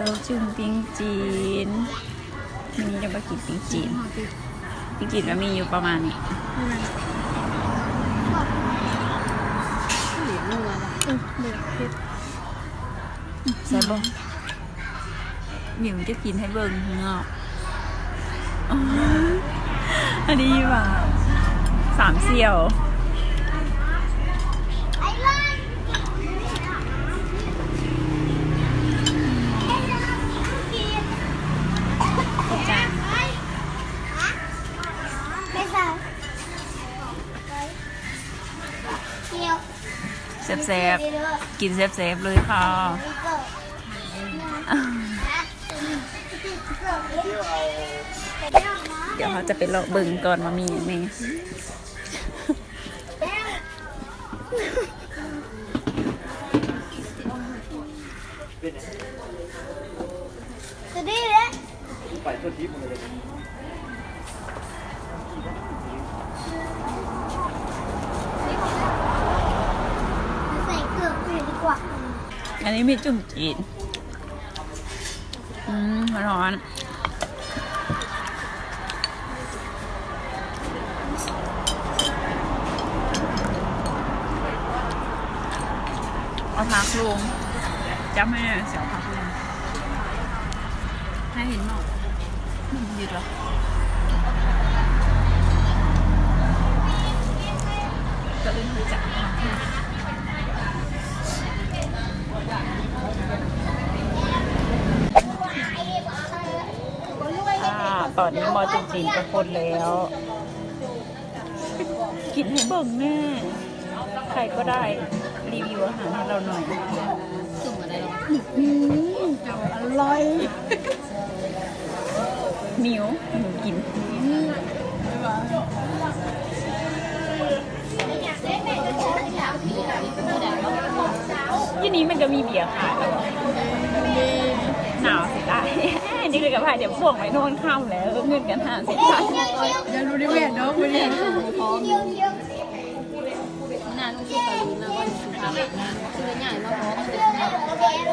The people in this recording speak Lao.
ລູກຊິ້ນ ປີ້ງຈີນ ມື້ນີ້ຈະມາກິນປີ້ງຈີນ. ປີ້ງຈີນກໍມີຢູ່ປະມານນີ້. ເອີ ບໍ່ຢາກເຜັດ. ແຊບບໍ່? ມິວຈະກິນໃຫ້ເບິ່ງເນາະ. ອັນນີ້ວ່າສາມສ່ຽວ. ແຊບໆ ກິນແຊບໆເລີຍຄ່ະ. ດຽວເຮົາຈະໄປເລາະເບິ່ງກ່ອນວ່າມີຫຍັງແດ່. ອັນນີ້ມີຈຸ້ມຈີນ. ອືມ ຮ້ອນໆ. ເອົາຜັກລົງ ຈັບໃຫ້ແນ່ ຊິເອົາຜັກລົງ ໃຫ້ເຫັນເນາະ. ອືມ ຢູ່ດອກ ກໍເລີຍຮູ້ຈັກ. ອ່າ ຕອນນີ້ໝໍ້ຈຸ້ມຈີນກໍພົນແລ້ວ. ກິນໃຫ້ເບິ່ງແນ່ ໃຄກໍໄດ້ ຣີວິວອາຫານໃຫ້ລາວໜ່ອຍ. ອືມ ອະລ່ອຍ. ມິວ ມິວກິນ. ຢູ່ນີ້ມັນກໍມີເບຍຂາຍແລ້ວ. ໜາວຊິຕາຍ. ນີ້ຄືກັບພາດຽວພວກໄປນອນຄ່ຳແລ້ວ ເງິນກັນຫ້າສິບພັນ. ຢ່າຮູ້ໄດ້ແມ່ນເນາະມື້ນີ້. ນານຄືເກົາຫຼີມາກ່ອນ ຊິພາໄປນານ ຄືໄດ້ຍ້າຍມາພ້ອມ.